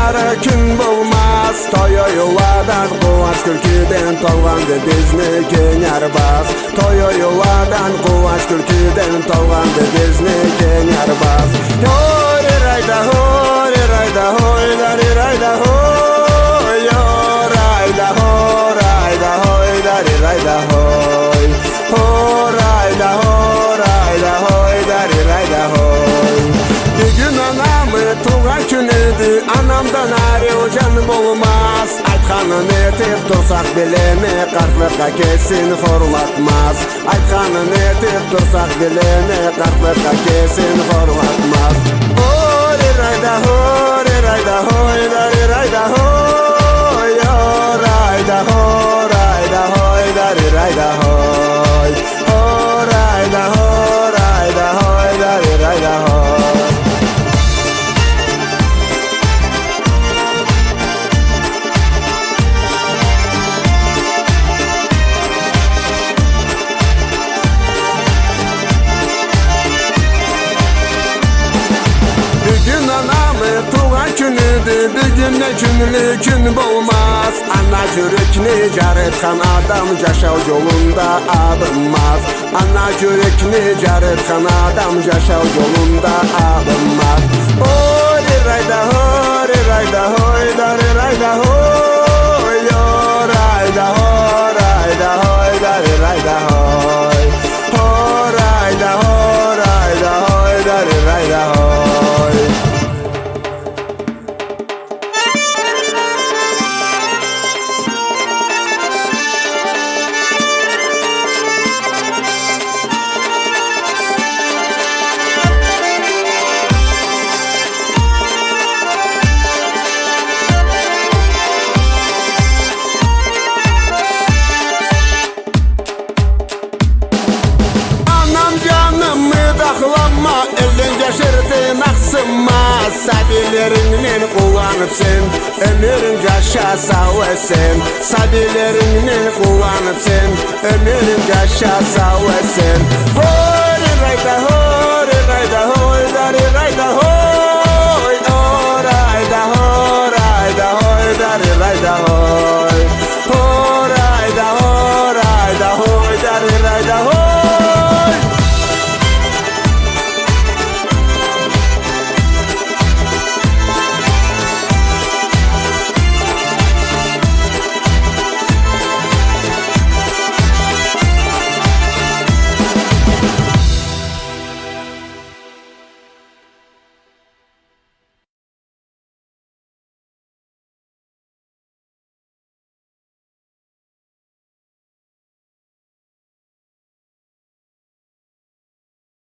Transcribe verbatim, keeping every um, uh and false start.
Ары кюн болмаз, той-оюладан, къууанч-кюлкюден толгъанды бизни кенг арбаз. Той-оюладан, къууанч-кюлкюден толгъанды бизни кенг арбаз. Хо-ри-рай да, хо-ри-рай да, хой да ри-рай да, хой, хо-рай да, хо-рай да, хой да ри-рай да, хой. Хо-рай да, хо-рай да, хой да ри-рай да, хой. Бюгюн анамы туугъан кюнюдю, анамдан ариу джан болмаз. Айтханын этиб турсакъ, билеме, къартлыкъгъа кесин хорлатмаз. Айтханын этиб турсакъ, билеме, къартлыкъгъа кесин хорлатмаз. Хо-ри-рай да, хо-ри-рай да, хой да ри-рай да, хой, хо-рай да, хо-рай да, хой да ри-рай да, хой. Хо-рай да, хо-рай да, хой да ри-рай да, хой. Бюгюн анамы туугъан кюнюдю, бюгюнден кюнлю кюн болмаз. Ана джюрекни джарытхан адам джашау джолунда абынмаз. Ана джюрекни джарытхан адам джашау джолунда абынмаз. Хо-ри-рай да, хо-ри-рай да, хой да ри-рай да, хой, хо-рай да, хо-рай да, хой да ри-рай да, хой. Хо-рай да, хо-рай да, хой да ри-рай да, хой. Анам, джанымы дахлама, элден джашыртын ахсынма. Сабийлерингден къууаныб сен, ёмюрюнг джаша, сау эсен. Сабийлерингден къууаныб сен, ёмюрюнг джаша, сау эсен. Хо